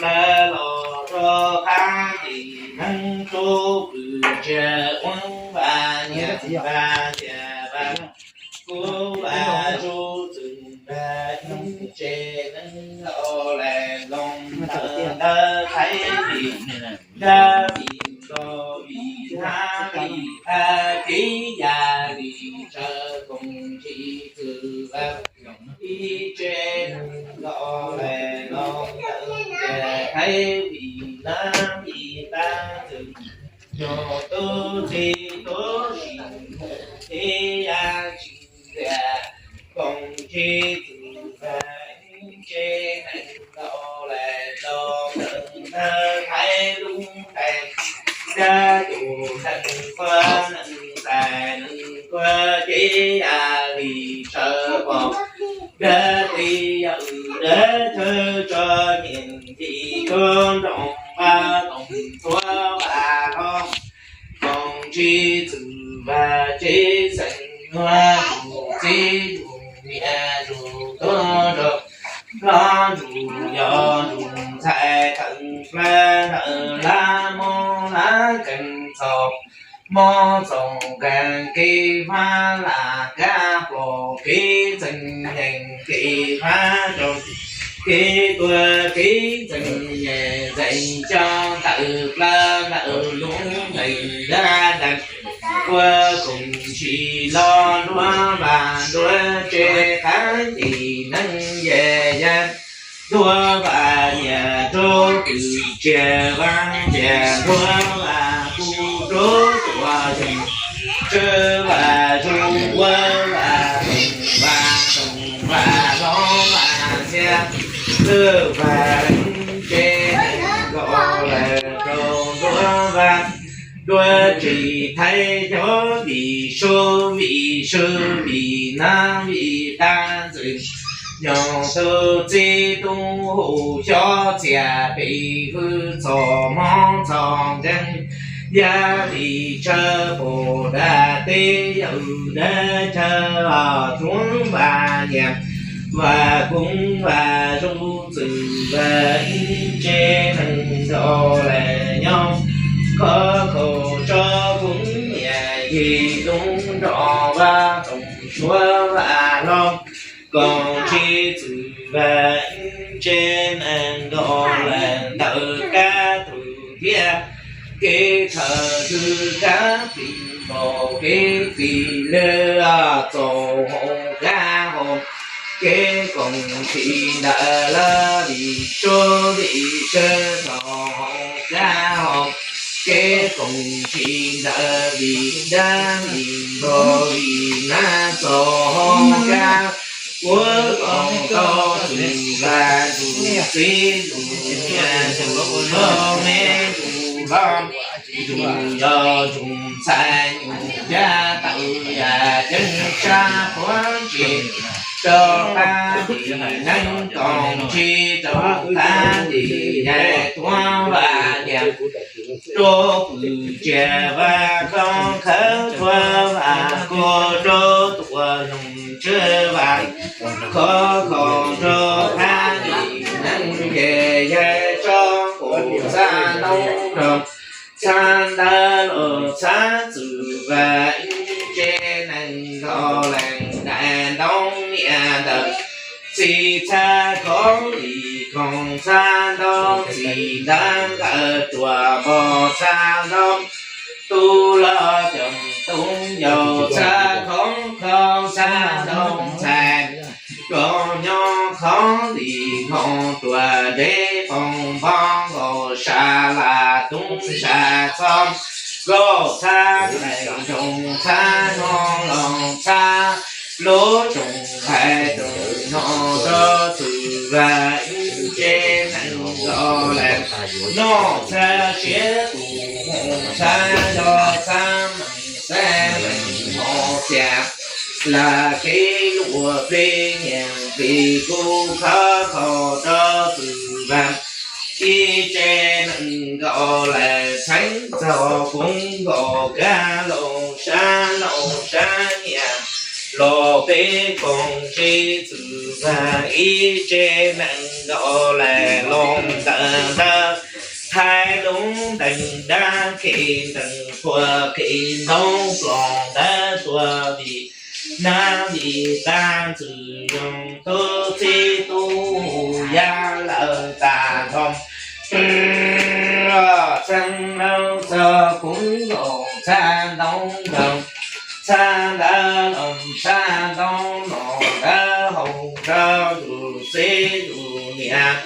Lawv los rau qab tis neeb rub pwm tsiaj ua vaj nyiam vaj xiam vaj kub vaj zub txwm npag ib tse neeb los lais loo ntawm ntawd thaib vim dab vim nto vim hnab vim qab kev yam vim tsawv koom tsis txwm vaj ib tse neeg los lais loo ntawm ntawd thaib vim dab vim qab txwm nyuj tub txib tub sim mus ib yam tsis ntiag koom tsis txwm vaj ib tse neeg los lais loo ntawm ntawd thaib lub nqes dab tus neeg quaj neeg tais neeg quaj ces yam li tsawv pom dab tib yam dab thawj tso nyiam nti tub nroos vaj toom tuab vaj hlob koom tsis txwm vaj tsev xeem nyuag tus txib tus niam tus tuab nrog hlob tus yau tus ntxhais theem plawg ntawm lab mob lab keeg txhaum mob txhaum keeg kev fab lam kab pom kev txeeg nyeem kev fab rau kev tuag kev txeeg nyeem txeeg coj tawm plawg ntawm lub nqes dab dab ua koom tsis los nruab vaj nruab tsev qab tis neeb yam yam nruab vaj nyiam rub pwm tsiaj vaj nyiam nruab vaj kub rub tuam zeeg tsawv vaj zub ua vaj toom vaj toom vaj hlob vaj xiab lwj vaj tsev neeg los lais rau nruab vaj nruab tsev thaib cov vim sub vim sub vim nab vim qab txwm nyuj tub txib tub hu xyob txias pes hwj txhom mob txhom nkeeg yam li tsawv pom dab teb yam dab tsawv os tsuav vaj nyiam vaj kub vaj zub txwm vaj ib tse neeg los lais nyob khov kho tso kub nyiam yig lub nroos vaj toom tuab vaj hlob koom tsis txwm vaj ib tse neeg los lais ntawm kab tus thiab kev chaw twg kab tis npaum kev tis lwj txaus hau kab hau kev koom tsis ntawm lawv vim sub vim sawv txaus hau kab hau kev koom tsis ntawm vim dab vim npog vim nab txaus hau kab ua koom tau txwm vaj tus txiv tus niam tus hlob me tus hlob tus yau tus ntxhais nyuj cab tawm yam ceeb sab puav ntsis rau qab tis neeb koom tsis rau qab tis yais tuav vaj nyiam rub pwm tsiaj vaj toob khawv tuav vaj kub rub tuam zeeg tsawv vaj khov kho rau qab tis neeb ces yais tso koom txhab ntoob rau txhab ntawv los txhab txwm vaj ib tse neeg los lais ntais ntoob niam ntawm txiv txhab khov li Koom txhab ntaub txi ntawv nkawm ruam npog txhab ntaub, tub loj coom tub yau txhab khoov kho txhab ntaub ntxhais, nkaus nyob khov lim nkaus ruam ntev qoos npov nkaus sa las tub sa txhob, nkauj txhab nqaij nroos txhab noj los txhab lub tsoom hais tsoom no rau txwm vaj ib tse nees nkaum lawm, noj txhab siav tus mus txhab yog txhab meem xab meem mos xiam, lam kev luam plig nyiam plig kuj khov kho rau txwm vaj ib tse nees nkaum lawm, txheeb txog koob nkaus kab loos sab loos sab nyiam los peb koom tsis txwm vaj ib tse nees nkaum lawm, loos ntawm ntawd thaij lub ntees dab ke ntees qhua ke ntoob ploos ntawd tuaj vim nab vim qab ntxwg yoog tub txib tub yab lawm tas nrho. Txheeb lawm txog koob nkaus txhab ntoob nkaus, txhab ntawd loos sab ntoob loos ntawd haus rau tus txiv tus niam,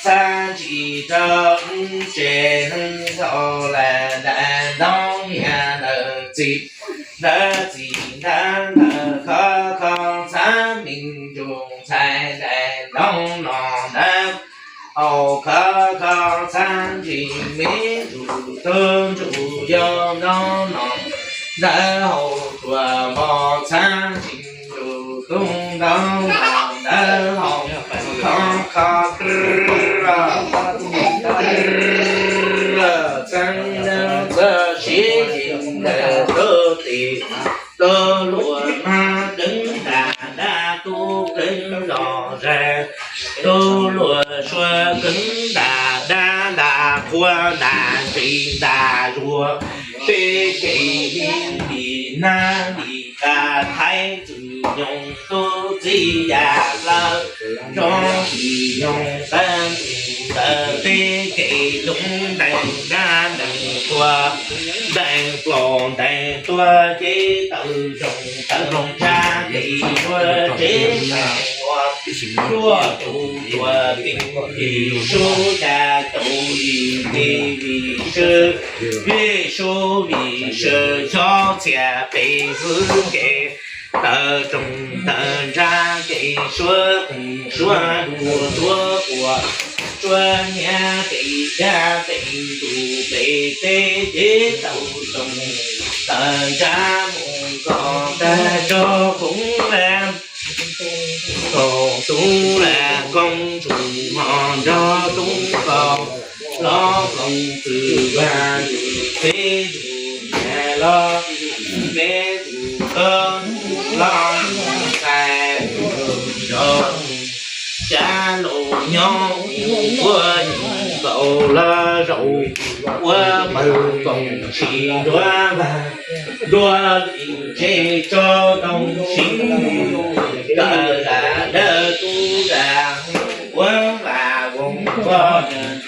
txhab ntsis rau ib tse nees nkaum lawm, daim ntoob niam ntawm txiv ntawd txi ntawd ntawm khov kho txhab me ntsuj ntxhais daim ntoob no ntawd haus khov kho txhab ntsis me ntsuj tub ntsuj yau ntoob no ntawd haus ruam npog txhab ntsis ntsuj tub ntoob no ntawd haus khov kho txhab ntawd txog siv ntawm tub tim tub luam mab keeb ntas dab tub keeb los zais, tub luam sua keeb ntas dab ntas qhua ntas ntsis ntas zuag, peb kev vim nab vim qab thaij txwm nyoog tub txib yam lawm, nrov vim nyoog qab ntxwv ntawd peb kev lub ntees dab ntees qhua ntees ploos ntees tuaj ces tawm zoov tawm ntsab kev zuag tsev neeg ua, zuag tus tuam tim vim sub ya caum vim nti vim swb, vim sub vim swb chob txhia pes hwv kev tawm zoov tawm ntsab kev suab qees suab dua suab quas suab nyiav kev dab kev ntug pes teb ces tawm zoov tawm ntsab mus kom tag tso koob lam koom tub lam koob tsuj hmo nrog tub koom los koom txwm vaj yus teb yus nyiam los me tus koj los ntxhais tus nrog sab laus nyob ua nkaus los zaum ua pawg koom tsis nruab vaj nruab li ntsej tso too siv kawm zam dawb tub zam ua vam voos koj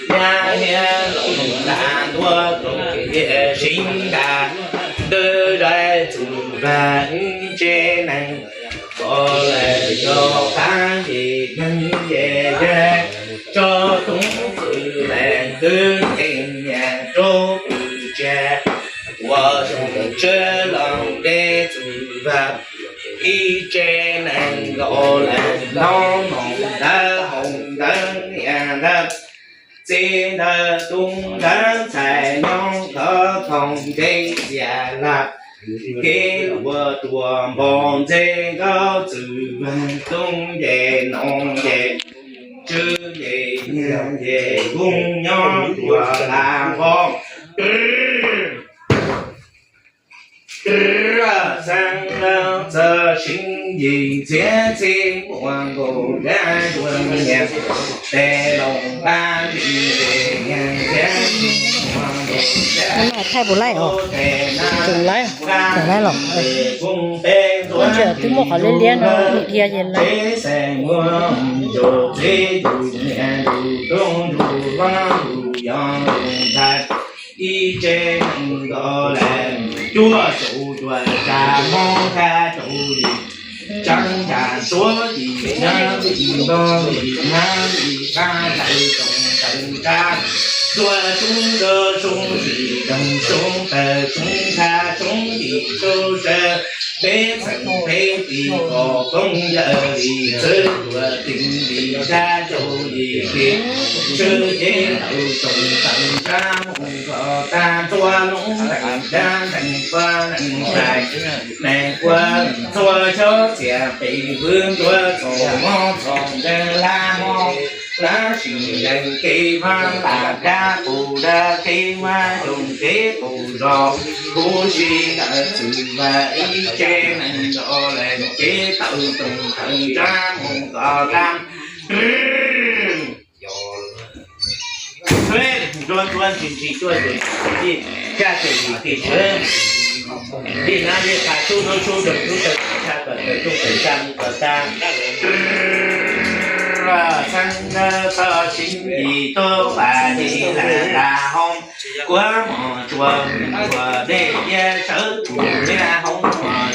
nyab hiab los nta ntua koom tiam siv nta ntawd zais txwm vaj tsev neeg ko lawm yog qab nce neeg nce yag tso tub txwm vaj kwv tij nyam rau kwv tsa ua zoo tshwj los nte txwm vaj ib tsev neeg nkaus lawm ntau noog ntawv hoos ntawv niam ntawv txiv ntawv tub ntawv ntxhais nyob khov kho nkees txias laj kev luam ruam npog ntxeg nkaus txwm vaj tub nce noog nce tswv nce nyiag nce kub nyob ruam la npog xeeb lawm txog sib yim txhiab txhij muaj nkaus dab dua nyiam tes loos npab tsis nce nyiag txhiab txhij muaj nkaus dab tes nab npab tsis nce kub peb Ntsia twb muaj qhov liab liab no dhia ces lawm. Ib tse neeg nkaus lawm, cuaj caum cuaj, tsa hmoob kab caum yim, tseeb tsa suav yim, nab yim npog yim, nab yim kab ntawm toom tawm nrab, tuaj soob nrog soob yim, doog soob tawg soob kab soob yim soob saw, peb txheem peb tis kom koob yawm li txwb tuam teem li kab caum yim kev, sawb cev tawm toom tawm nrab mus kom tag, ntxhua loob ntees dab ntees pab nees tais, nees kua txhua xyob txias pes hwb, ntxhua txhom mob txhom nkeeg lab mob, lab sim lees kev mab tas dab qus dab kev mab yoog kev qus zos, huv si ntawm txwm vaj ib tse neeg nkaus lawm, kev tawm toom tawm nrab mus kom tag. Nruab nruab ntsis ntsis tuaj ces tij caj ces yim tis sawv, tij nab tij qha sub hnub sub nroog sub tawg tshaj kom tawg rooj tawg tsa mus kom tag. Txheeb nawb txhob sib yim tub pas li lam tas hoob, kuav mos tsuas tsuas dej iab sawv tus liab hoob mos tsuas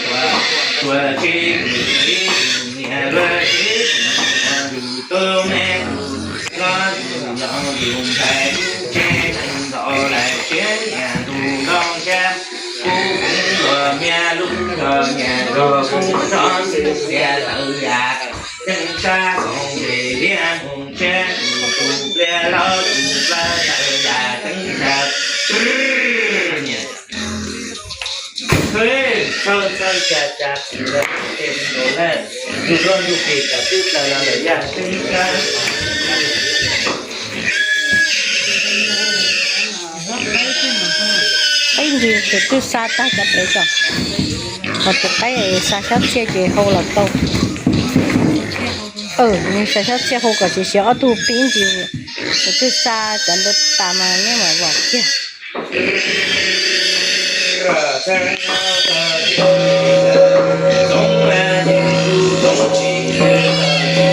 tsuas tsuas tsis tus txiv tus niam luag tsis tus niam yus tub me tus hlob yus los yus ntxhais, tse neeg nkaus lawm siab nyiam ntuj nroo xyab, kub koob luag miab lub nrog nyiam zog kub nrog xwb xiav tawv yam, ceeb sab koom ces liab mus tshiab tus tus pliag hlob tus plawv tawv yam ceeb sab. Thawj thawj ca ca kuv lawm, tus loj ntug plis kom twb plaws los ntawm yaj ceeb sab. Qaib ntsis ces twb xa tag cov pem tso, ho tus qaib xa xyob txhiaj ces hau los tau. Nws xa xyob txhiaj hau kom siav siav ob tug pib ntsis, ces twb xa cov ntawd tas mas neb mam vam kiag.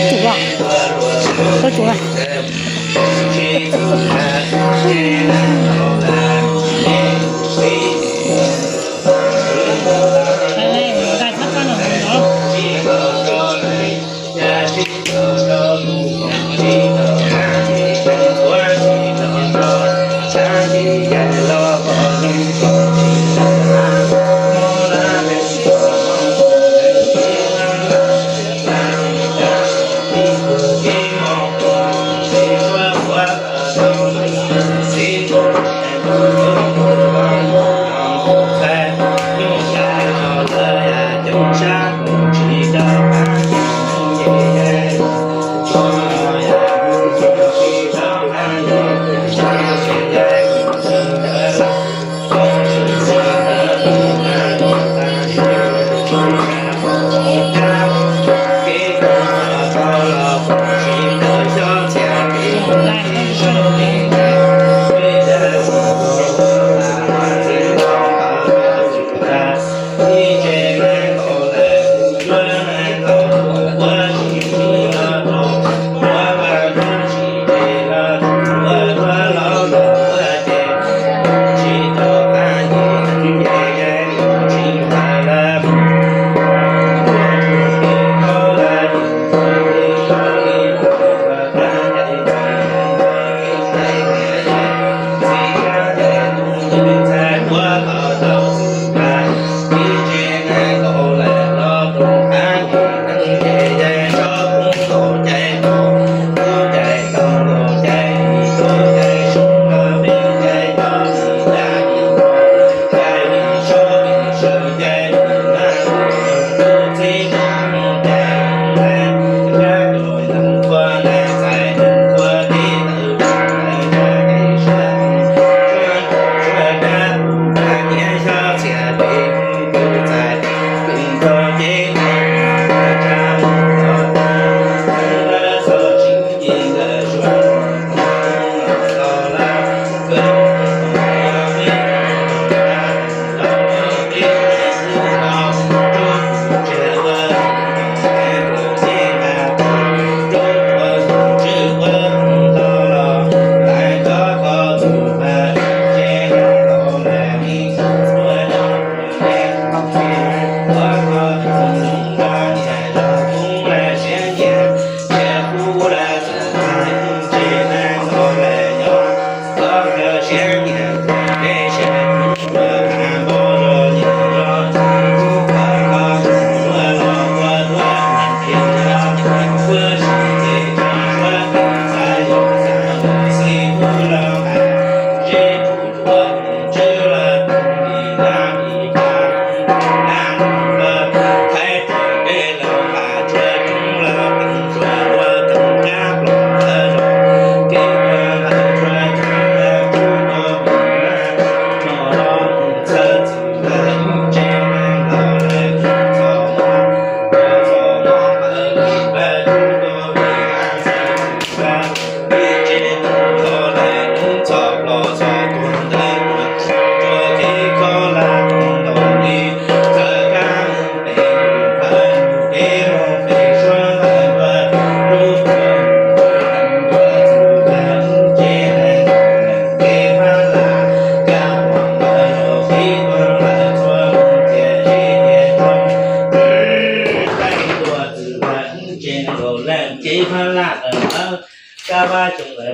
Tsuas, tsuas.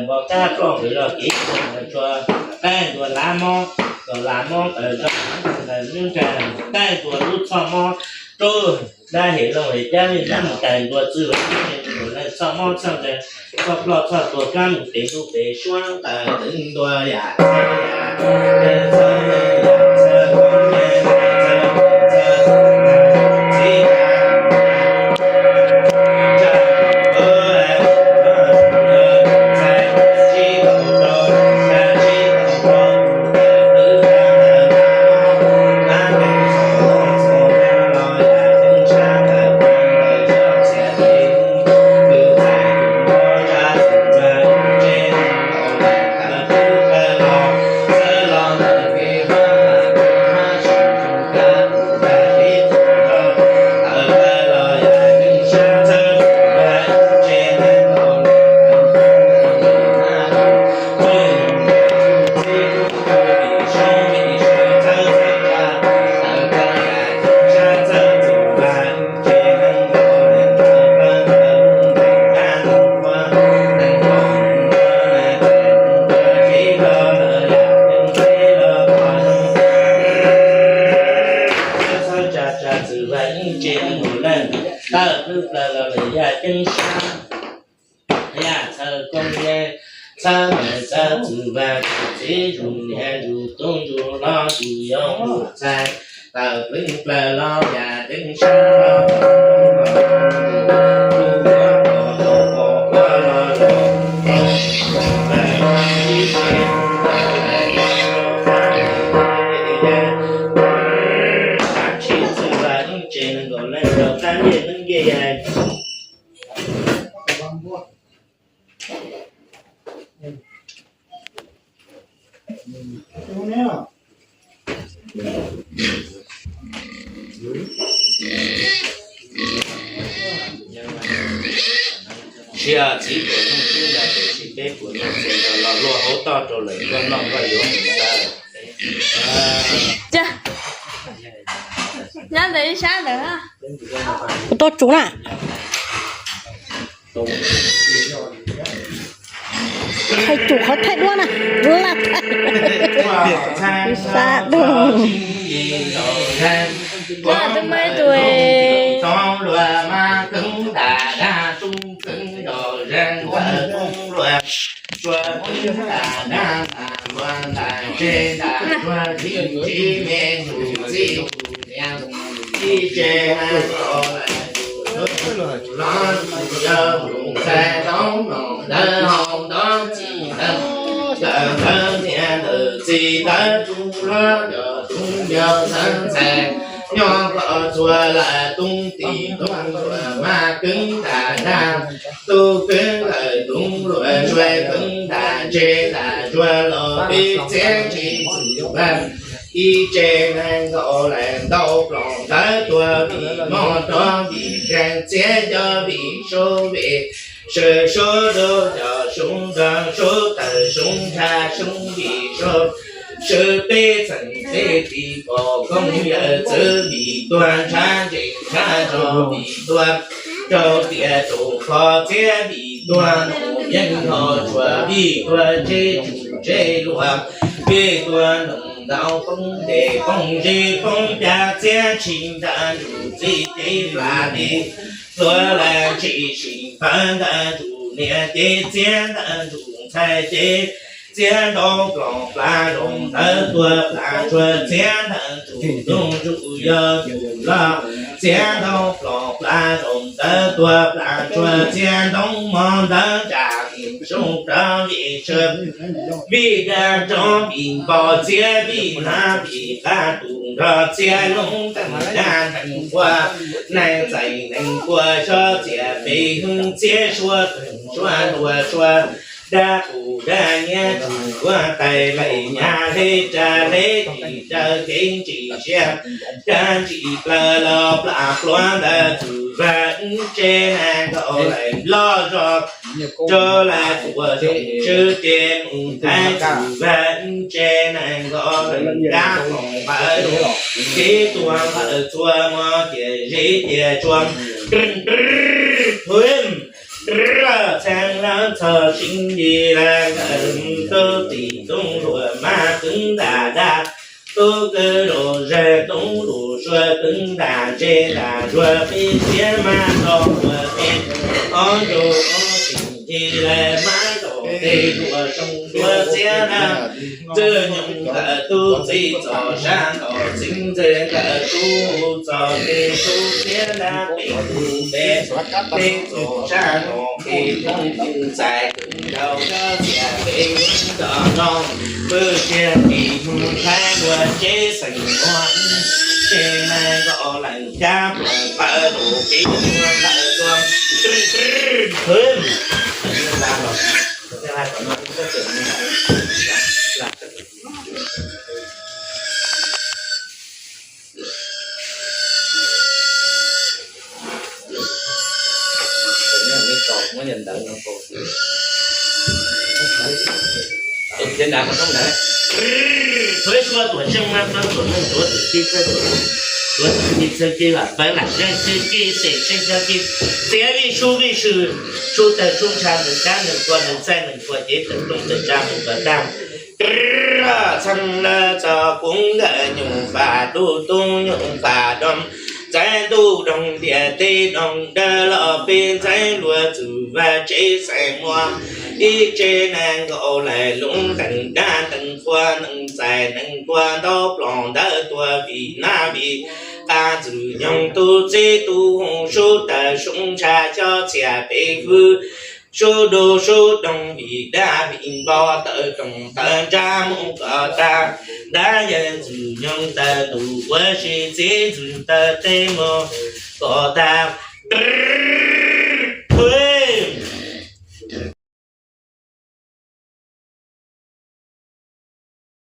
npau tab ploj nqhwv zog kev ntsuag, qaij ntuas lav mob, kom lav mob tawm zog ntawm lub ntsag, qaij ntuas lub txhoj mob rau dab hem looj hem cab li dab mus tais ntua txwj lawm, txhoj mob txhoj ntawd, txhoj ploj txhoj tuag kab mus pem ntuj pem suab tawm ntua yam Txawj tsa tsa txwm vaj ib tse neeg nkaum leej, tawm plwb plaws los lawm yaj ceeb sab, yaj txhawj koob yeeb, txhawj maiv txawj txwm vaj, txiv zus niam zus tub zus hlob zus yau zus ntxhais, tawm plwb plaws los yaj ceeb sab. Tsis txwm vaj ib tse neeg nkaum leej rau tab ncej neeb ncej yaig. Tsis txiv puas nug tub yog tias tsis peb puas nug txiv los luaj hauv toj rau lawm koj noj koj yuav mus ntawd. Nyob ntawm ib sab ntawd. Kuv tau tsum na. Thaij tsum qhov thaij duab na. Sab dug. Tus me tus Ntawd ntawd niam ntawd txiv ntawd tub hlob yog tub yau ntxhais, nyob kom txhua lawm tub tij tub luam mas keeb ntam dag, tub keeb lawm tub luam tsuas keeb ntam tsev ntam tsuag los peb txiav tsis txwm vaj. Ib tse neeg nkaum leej ntau ploos ntawd tuag vim mob rov vim nkeeg txiav cov vim sub vim sawv sub rau cov sub nrog sub tawm sub ntsha sub vim sub sawv peb txheej peb tis pom koob yawm txwv vim tuag ntshav ntsees ntshav zog vim tuag rau tias rau kho txiav vim tuag nus yeej ho tsuas vim tuag tsev tsum tsev luag vim tuag nus ntau poob tes poob zeb poob caj txiav tsis nrag ntsum txiv cev plas tes hluav lawm tsis sim pawv nrag ntsum niam cev txiav nrag ntsum ntxhais cev txiav ntau ploos plas zoo ntawd tuag plas tsuag txiav nrag ntsum ntsug ntsug yog yus loj txiav ntau ploos plas zoo ntawd tuag plas tsuag txiav ntoo mov ntawd ntsam vim sub rov vim sawv vim dag rov vim npau txiav vim hnav vim qab tus nrog txiav noob teem dab neeg npua neeg txais neeg npua sob txiav pes hwj txiav suab teem suab nruas suab dab qus dab nyiab tsuj kuab tais laim nyab hleb tsa hleb tim raws kev ntsim siab dab ntsim plaws los plas pluav ntawd txwm vaj ib tse neeg nkaum leej loj zog rau lawm tuam zoov tswb ces mus thaiv txwm vaj ib tse neeg nkaum leej dab hloov npawv zoo kev tuag npawv txhua mov ciam zeb ciam tsuag. Roj txheeb lawv txog sib nti lawv nkawd tub txim tub hluas mas kwv ntaj dab, tub kwv lus zej tub lus suav kwv ntaj zej ntaj zuag peb txiav mas tau ua peb ob ntu ob tsim ci lawv mas tau peb dua zoo dua txiav na. Ntxwg nyoog nkawd tub txib txog sab nraud, txiv ntxawm nkawd tub txog peb tub txiav na, peb tub peb txiv txog sab nraud, peb tub txiv ntxais kwv nraug cov txias peb tub nrog nrog, pw siab peb mus thaij ua tsev xeem ua tsev neeg nkaus leej xyab ploog pawg lug peb mus ntawm tuag. Tus thiab nrad mas roob ntawd. Txhua ib suab tuam tseej mas tuam neeg tuav twm tij txawj tuam, tuav twm tij txawj ci vam pawg lam zeej txwj ci xeem tseej cog ci, txiav vij sub vij sw, sub tawg sub ntsha nees kab nees kua nees txaij nees kua cev tawm rooj tawm tsa nees kua tag. Roj txheeb lawv txog kuv nkawd nyuj faj tub tub nyuj faj doog, ntxaiv ntuj doog ntiaj teb doog dawb los peb ntxaiv luag txwm vaj tsev xaiv muaj ib tsev neeg nkaus leej lub ntees dab ntees qhua nees txais nees ntua ntaub ploog ntawd tuag vim nab vim qab ntxwg nyoog tub txib tub hu sub tawg sub ntsha cov txias peb hwj sub du sub doog vim dab vim npau taws rooj taws ntsab mus kom tag, dab yawg ntxwg nyoog taws ntuj ua si txiv ntxwg taws teb mus kom tag.